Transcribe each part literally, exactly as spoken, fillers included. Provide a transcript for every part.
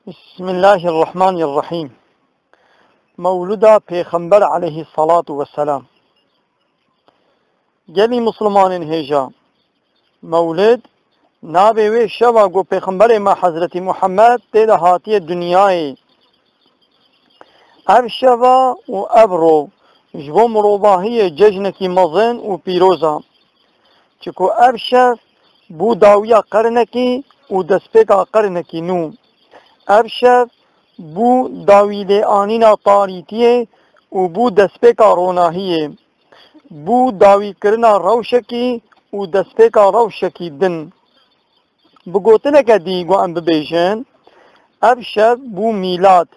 Bismillahirrahmanirrahîm. Mewlûda Pêxember aleyhissalatu vesselam. Gelî Mislimanên hêja, Mewlid navê wê şeva ku Pêxemberê me Hezretî Muhammed tê de hatiye dinyayê. Ev şeva û ev ro ji bo mirovahiyê cejnekî mezin û pîroz e. Çiku ev şev bû dawiya qernekî û destpêka qernekî nû. Ev şev bû dawîlêanîna tarîtiyê û bû destpêka ronahiyê. Bû dawîkirina rewşekî û destpêka rewşekî din. Bi gotineke dî ku em bibêjin, ev şev bû mîlad.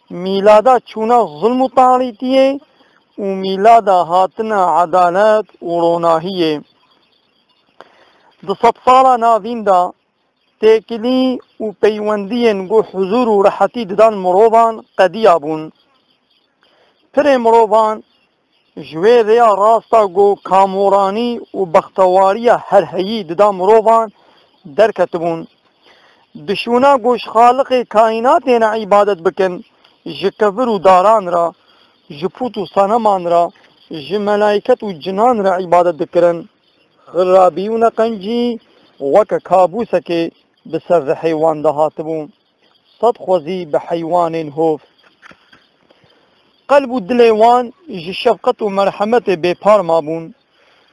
Mîlada çûna zulm û tarîtiyê û mîlada hatina edalet û ronahiyê. Di sedsala navîn de têkilî û peywendiyên ku huzûr û rehetî didan mirovan qediya bûn. Pirê mirovan ji wê rêya rasta ku kamoranî û bextewariya herheyî dida mirovan derketibûn. Dişûna ku ji Xaliqê kaînatê re îbadet bikin, ji kevir û daran re, ji pût û seneman re, ji melayket û cinan re îbadet dikirin. Xirabî û neqencî weke kabûsekê bi ser rihê wan de hatibû. Sed xwezî bi heywanên hov. Qelb û dilê wan ji şefqet û merhemetê bêpar mabûn.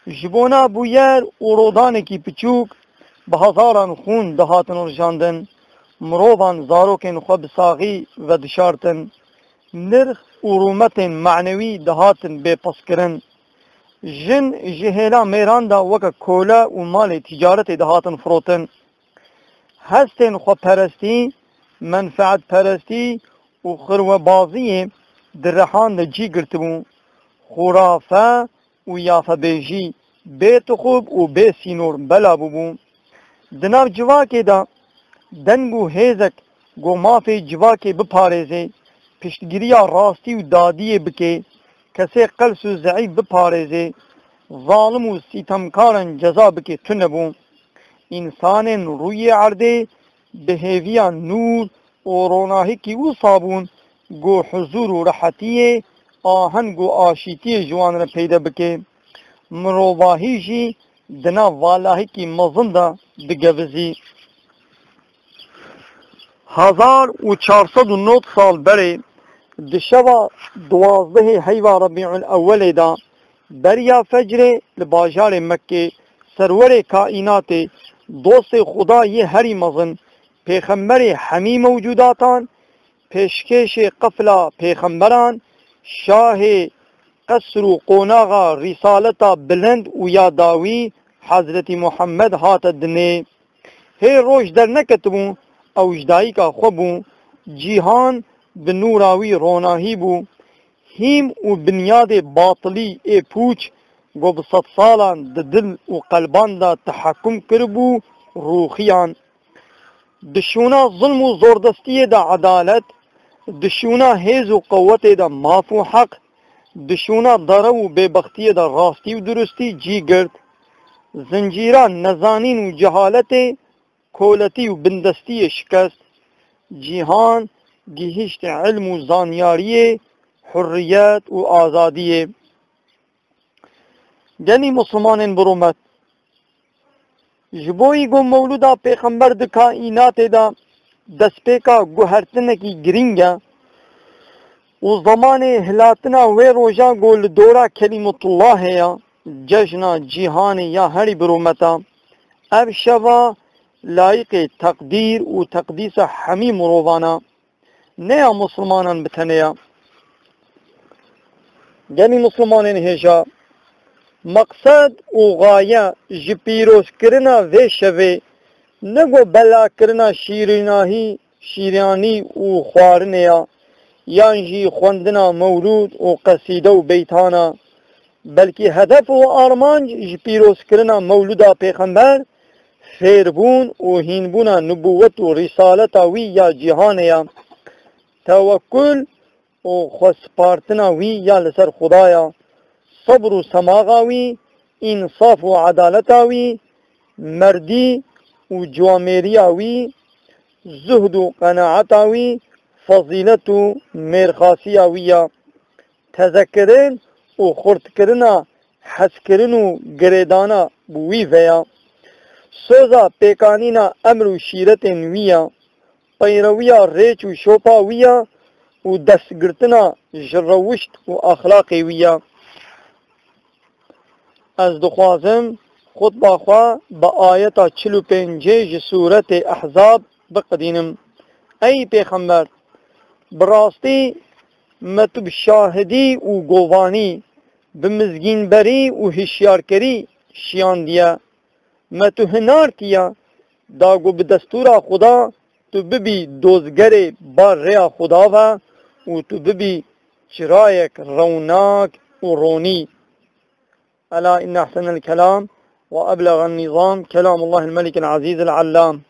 Ji bona bûyer û rodanekî piçûk bi hezaran xûn dihatin rijandin. Mirovan zarokên xwe bi saxî vedişartin. Nirx û rûmetên manewî dihatin bêpiskirin. Jin ji hêla mêran de weke kole û malê tîcaretê dihatin firotin. Hestên xweperestî, menfeetperestî û xirwebaziyê di rihan de cî girtibû. Xurafe û yafebêjî bê tixûb û bê sînor bela bûbû. Di nav civakê de deng û hêzek ku mafê civakê biparêzê, piştgiriya rastî û dadiyê bike, kesê qels û zeîf biparêzê, zalim û sîtemkaran ceza bike tune bû. Însanên rûyê erdê bi hêviya nûr û ronahîkî wisa bûn ku huzûr û rehetiyê, aheng û aşîtiyê ji wan re peyde bike. Mirovahî jî di nav valahikî mezin de digevizî. Hezar û çar sed û nod sal berê, di şeva duwazdehê heyva Rebîul Ewwelê de, beriya fecrê li bajarê Mekkê, serwerê kaînatê, dostê Xuda yê herî mezin, pêxemberê hemî mewcûdatan, pêşkêşê qefla pêxemberan, şahê qesr û qonaxa rîsaleta bilind û ya dawî Hezretî Muhammed hate dinê. Hê roj derneketibû, ew ji dayika xwe bû, cîhan bi nûra wî ronahî bû. Hîm û binyadê batilî ê pûç, ku bi sedsalan di dil û qelban de tehekum kiribû, rûxiyan. Di şûna zulm û zordestiyê de edalet, di şûna hêz û qewetê de maf û heq, di şûna derew û bêbextiyê de rastî û durustî cî girt. Zincîra nezanîn û cehaletê, koletî û bindestiyê şikest. Cîhan gihîşt ilm û zanyariyê, hurriyet û azadiyê. Gelî Mislimanên bi rûmet, ji bo yî ku mewlûda Pêxember di kaînatê de destpêka guhertinekî girîng e û zemanê hilatina wê roja ku li dora Kelîmetullahê ye, cejna cîhanê ya herî bi rûmet e. Ev şeva layiqê teqdîr û teqdîsa hemî mirovan e. Ne ya Mislimanan bi tenê ya. Gelî Mislimanên hêja, meqsed û gaye ji pîrozkirina vê şevê ne ku belakirina şîrînahî, şîranî û xwarinê ya, yan jî xwendina mewlûd û qesîde û beytan e, belkî hedef û armanc ji pîrozkirina mewlûda Pêxember, fêrbûn û hînbûna nubûwet û rîsaleta wî ya cîhanê ya, tewekul û xwespartina wî ya li ser Xuda ya, sebr û semaxa wî, însaf û edaleta wî, merdî û ciwamêriya wî, zuhd û qenaeta wî, fezîlet û mêrxasiya wî ya. Tezekirin û xurtkirina hezkirin û girêdana bi wî ve ya. Soza pêkanîna emr û şîretên wî ya. Peyrewiya rêç û şopa wî ya û destgirtina ji rewişt û exlaqê wî ya. Ez dixwazim xutba xwe bi ayeta çil û pêncê ji sûretê Ehzab biqedînim. Ey Pêxember, bi rastî me tu bi şahidî û govanî, bi mizgînberî û hişyarkerî şiyandiye. Me tu hinartiye da ku bi destûra Xuda tu bibî dozgerê bar rêya Xuda ve û tu bibî çirayek rewnak û ronî. Ela inne ehsenel kelam ve eblegan nizam kelamullahil melikil azîzil allam.